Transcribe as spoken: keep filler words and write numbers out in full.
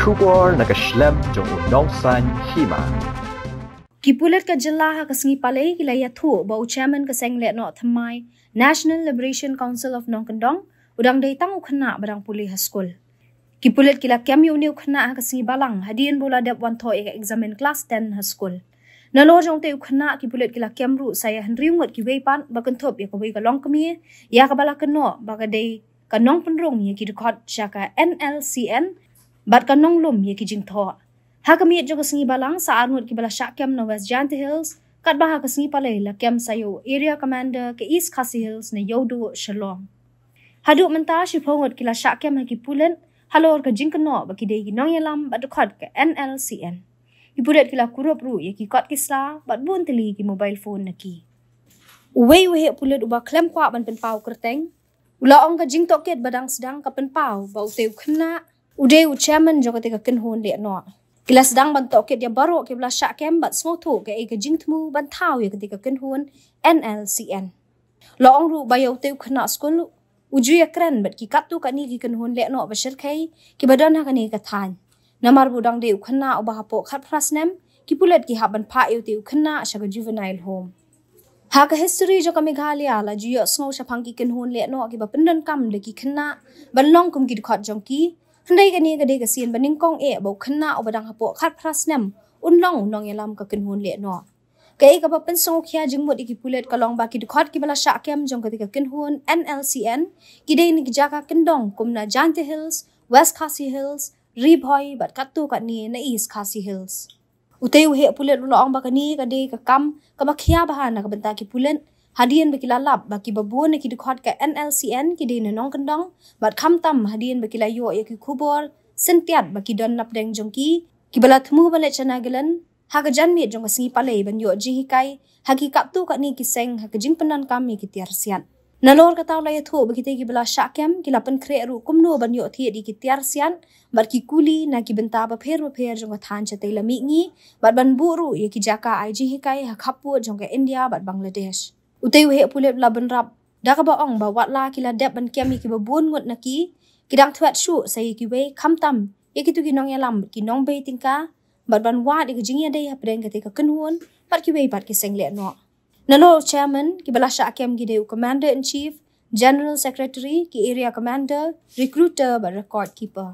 Khubor na ka shlem jong u nongsan hima. Ki pulit ka jylla ha ka sngi Palei ki la ïathuh ba u chairman ka seng lehnoh thymmai National Liberation Council of Nongkyndong u dang dei tang u khynnah ba dang pule ha skul. Ki pulit ki la kem ïa une u khynnah ha ka sngi Balang hadien ba u la dep wan thoh ïa ka eksamin klas ten ha skul. Nalor jong utei u khynnah ki pulit ki la kem ruh sa ïa hynriew ngut kiwei pat ba kynthup ïa kawei ka longkmie ïa kaba la kynnoh ba ka dei ka nongpynrung ïa ki dkhot sha ka N L C N bad ka nonglum ïa ki jingthoh. Ha ka miet jong ka sngi Balang sa ar ngut kiba la shah kem na West Jaintia Hills, katba ha ka sngi Palei la kem sa ïa u Area Commander ka East Khasi Hills na Ïewduh Shillong. Haduh mynta shiphew ngut ki la shah kem ha ki pulit halor ka jingkynnoh ba ki dei ki nongïalam bad dkhot ka N L C N. Ki pulit ki la kurup ruh ïa ki kot ki sla bad bun tylli ki mobile phone na ki. Uwei u heh pulit uba khlem kwah ban pynpaw kyrteng u la ong ka jingtohkit ba dang sdang ka pynpaw ba utei u khynnah u dei u chairman jong katei ka kynhun lehnoh. Ki la sdang ban tohkit ïa baroh kiba la shah kem bad sngewthuh kaei ka jingthmu ban thaw ïa katei ka kynhun N L C N. La ong ruh ba ïa utei u khynnah skul u ju ïakren bad ki katto katne ki kynhun lehnoh ba shyrkhei kiba don ha kane ka thaiñ. Namar ba u dang dei u khynnah uba hapoh khatphra snem, ki pulit ki hap ban phah ïa utei u khynnah sha ka juvenile home. Ha ka history jong ka Meghalaya la ju ïohsngew shaphang ki kynhun lehnoh kiba pyndonkam da ki khynnah ban long kum ki dkhot jong ki. Hynrei kane ka dei ka sien ba nyngkong eh ba u khynnah uba dang hapoh khatphra snem un long u nongïalam ka kynhun lehnoh. Kaei kaba pynsngewkhia jingmut ïa ki pulit ka long ba ki dkhot kiba la shah kem jong katei ka kynhun N L C N ki dei na ki jaka kyndong kum na Jaintia Hills, West Khasi Hills, Ri Bhoi bad katto katne na East Khasi Hills. Utei u heh pulit u la ong ba kane ka dei ka kam kaba khia bha na ka bynta ki pulit hadien ba ki la lap ba kiba bun na ki dkhot ka N L C N ki dei na nongkyndong bad khamtam hadien ba ki la ïoh ïa ki khubor syntiat ba ki don napdeng jong ki kiba la thmu ban leit sha Nagaland ha ka janmiet jong ka sngi Palei ban ïoh jinghikai ha ki katto katne ki seng ha ka jingpyndonkam ïa ki tiar siat. Nalor kata u la ïathuh ba kitei kiba la shah kem ki la pynkhreh ruh kumno ban ïoh thied ïa ki tiar siat bad ki kuli na ki bynta bapher bapher jong ka thaiñ shatei la mihngi bad ban buh ruh ïa ki jaka ai jinghikai ha khappud jong ka India bad Bangladesh. Utei u heh pulit u la bynrap da kaba ong ba watla ki la dep ban kem ïa kiba bun ngut na ki, ki dang thwet shuh sa ïa kiwei khamtam ïa kito ki nongïalam bad ki nongbei tyngka bad ban wad ïa ka jingïadei hapdeng katei ka kynhun bad kiwei pat ki seng lehnoh. Nalor u chairman kiba la shah kem ki dei u Commander in Chief, General Secretary, ki Area Commander, Recruiter bad Record Keeper.